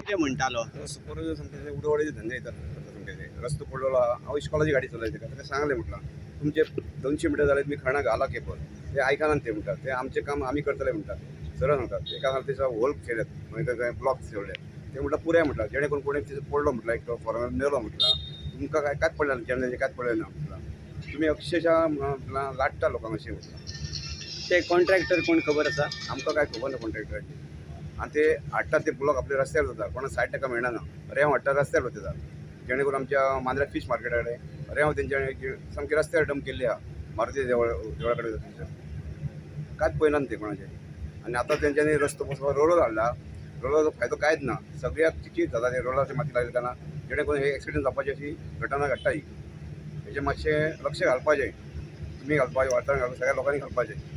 कितें म्हणटालो? सुपरवायजर सामके उडवाडीचे धंदे येतात करता सामके ते. रस्तो पडलेलो आहा. हांव इस्कॉलाची गाडी चलयता, ताका सांगलें म्हटलां तुमचे 200 मिटर जाले, तुमी खणाक घाला केबल. ते आयकनात. ते म्हणटात ते आमचें काम आमी करतले म्हणटात. सरळ सांगतात. एका खातीर तेचा होल केल्यात, मागीर ब्लॉक ठेवले. ते म्हटलं पुराय म्हटलं, जेणे करून कोणी तिथं पडलो म्हटलं, एक फॉरेनर मेलो म्हटलं, तुमकां काय कांयच पडलें ना, जेन्ना कांयच पडलें ना म्हटलं. तुमी अक्षरशः म्हटलं लाडटा लोकांक अशें म्हटलं. ते कॉन्ट्रॅक्टर कोण खबर आसा? आमकां काय खबर ना कॉन्ट्रॅक्टराची. आनी ते हाडटात ते ब्लॉक आपल्या रस्त्यार जाता. कोणा सायड ताका मेळना. रेंव हाडटा, रस्त्यार वयता, जेणे करून आमच्या मांद्र्या फीश मार्केटा कडेन रेंव तेंच्या सामकी रस्त्यार डंप केल्ली आहा. मारुती देवळा कडेन वता थंयसर. कांयच पळयना ते कोणाचें. आनी आतां तेंच्यांनी रस्तो बसपाक रोलर हाडला. रोलराचो फायदो कांयच ना. सगळ्याक चिचीत जाता. ते रोलराची माती लागली कारणान जेणे करून हे एक्सिडंट जावपाची अशी घटना घडटा ही. हेजें मातशें लक्ष घालपाचें तुमी, घालपाचें वाठारान घालपाचें, सगळ्या लोकांनी घालपाचें.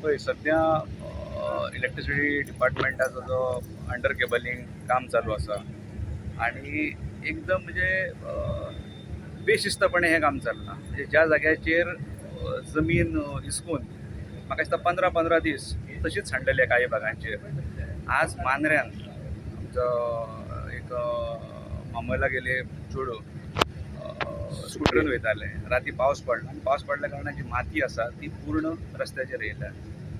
पळय, सद्या इलेक्ट्रिसिटी डिपार्टमेंटाचो जो अंडर केबलिंग काम चालू आसा आणि एकदम म्हणजे बेशिस्तपणे हें काम चल्लां. म्हणजे ज्या जाग्याचेर जमीन हिसकून म्हाका दिसता 15 15 दीस तशीच सांडलेली कांय भागांचेर. आज मांद्र्यान आमचो एक मामोयला गेले चेडूं स्कुटरीन वयताले. राती पावस पडला आनी पावस पडल्या कारणान जी माती आसा ती पूर्ण रस्त्याचेर येयल्या.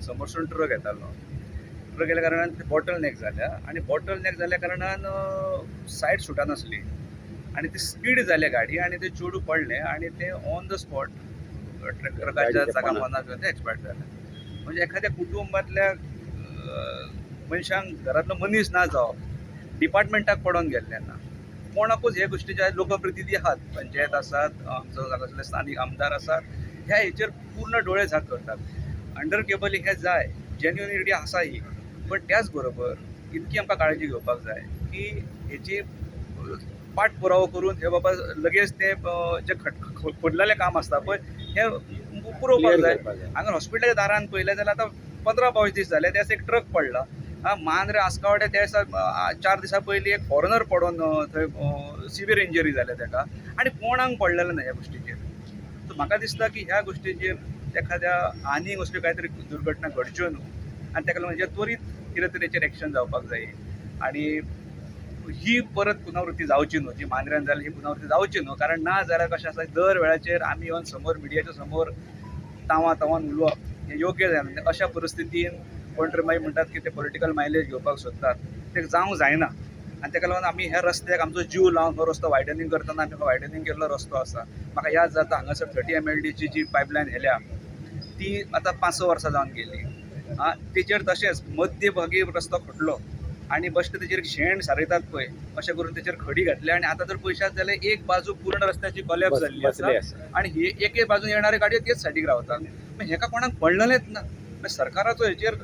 समोरसून ट्रक येतालो. ट्रक येयल्या कारणान ते बॉटल नॅक जाल्या आनी बॉटल नॅक जाल्या कारणान सायड सुटनासली आनी ती स्पीड जाल्या गाडी आनी ते चेडूं पडलें आनी ते ऑन the spot ट्रकाच्या गाडीच्या चाका पोंदा. पोंदा ते एक्सपायर्ड जाले. म्हणजे एखाद्या कुटुंबांतल्या मनशांक घरांतलो मनीस ना जावप, डिपार्टमेंटाक पडोन गेल्लें ना कोणाकूच हे गोश्टीचे. लोकप्रतिनिधी आहात, पंचायत आसात, आमचो हांगासरले स्थानीक आमदार आसात, ह्या हेचेर पूर्ण डोळे झाक करतात. अंडर केबलिंग हें जाय, जेन्युनिटी आसा ही, पण त्याच बरोबर इतकी आमकां काळजी घेवपाक जाय की हेची पाठपुरावो करून हे बाबा लगेच ते जे खोदलेलें काम आसता पळय, हें पुरोवपाक जाय. हांगा हॉस्पिटलाच्या दारान पळयलें जाल्यार आतां 15 22 दीस जाले, त्या दिसा एक ट्रक पडला. आं, मांद्रे आस्कावडे त्या दिसा 4 दिसां पयलीं एक फॉरेनर पडोन थंय सिवियर इंजरी जाल्या ताका आनी कोणाक पडलेलें ना ह्या गोश्टीचेर. सो म्हाका दिसता की ह्या गोश्टीचेर एखाद्या आनीक असल्यो कांय तरी दुर्घटना घडच्यो न्हू आनी ताका लागून हेजेर त्वरीत कितें तरी हेचेर एक्शन जावपाक जाय आनी ही परत पुनरावृत्ती जावची न्हू. जी मांद्र्यान जाली ही पुनरावृत्ती जावची न्हू, कारण ना जाल्यार कशें आसा, दर वेळाचेर आमी येवन समोर मिडियाच्या समोर तावा तावान उलोवप हें योग्य जायना. अशा परिस्थितीन कोण तरी मागीर म्हणटात की ते पॉलिटिकल मायलेज घेवपाक सोदतात. ते जावंक जायना आनी ताका लागून आमी ह्या रस्त्याक आमचो जीव लावन हो रस्तो वायडनींग करतना आमी हो वायडनींग केल्लो रस्तो आसा. म्हाका याद जाता, हांगासर 30 एमएलडीची जी पायपलायन व्हेल्या ती आतां 5-6 वर्सां जावन गेली. आं, तेचेर तशेंच मध्यभागी रस्तो खटलो आनी बश्ट तेचेर शेण सारयतात पळय अशें करून तेचेर खडी घातल्या. आनी आतां जर पळयशात जाल्यार एक बाजू पूर्ण रस्त्याची कोलॅप्स जाल्ली आसा आनी ही एके बाजून येणारे गाडयो तेच सायडीक रावतात. मागीर हेका कोणाक पडलेलेंच ना. मागीर सरकाराचो हेचेर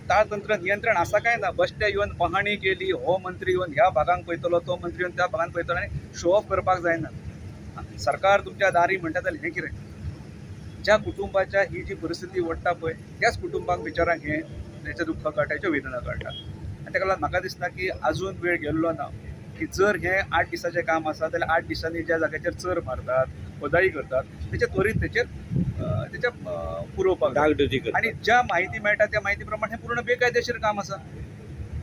ताळतंत्र नियंत्रण आसा काय ना? बश्टे येवन पहाणी केली, हो मंत्री येवन ह्या भागांक पळयतलो, तो मंत्री येवन त्या भागांक पळयतलो आनी शो ऑफ करपाक जायना. सरकार तुमच्या दारी म्हणटा जाल्यार हें कितें? ज्या कुटुंबाच्या ही जी परिस्थिती ओडटा पळय, त्याच कुटुंबाक बिचारांक हें हेचें दुख्ख कळटा, हेच्यो वेदना कळटा. आनी ताका लागून म्हाका दिसता की अजून वेळ गेल्लो ना, की जर हें 8 दिसाचें काम आसा जाल्यार 8 दिसांनी ज्या जाग्याचेर चर मारतात, खोदाई करतात, तेचे त्वरीत तेचेर तेच्या पुरोवपाक जाय. डागडुजी. आणि ज्या माहिती मेळटा त्या माहिती प्रमाणे हें पूर्ण बेकायदेशीर काम आसा.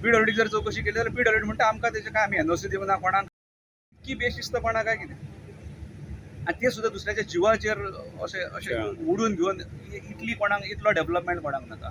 पीडब्ल्यूडी जर चवकशी केली जाल्यार पीडब्ल्यूडी म्हणटा आमकां तेजें काय, आमी एनओसी दिवना कोणाक. इतकी बेशिस्तपणा काय कितें? आनी ते सुद्दां दुसऱ्याच्या जिवाचेर अशें अशें उडून घेवन. इतली कोणाक, इतलो डेव्हलपमेंट कोणाक नाका.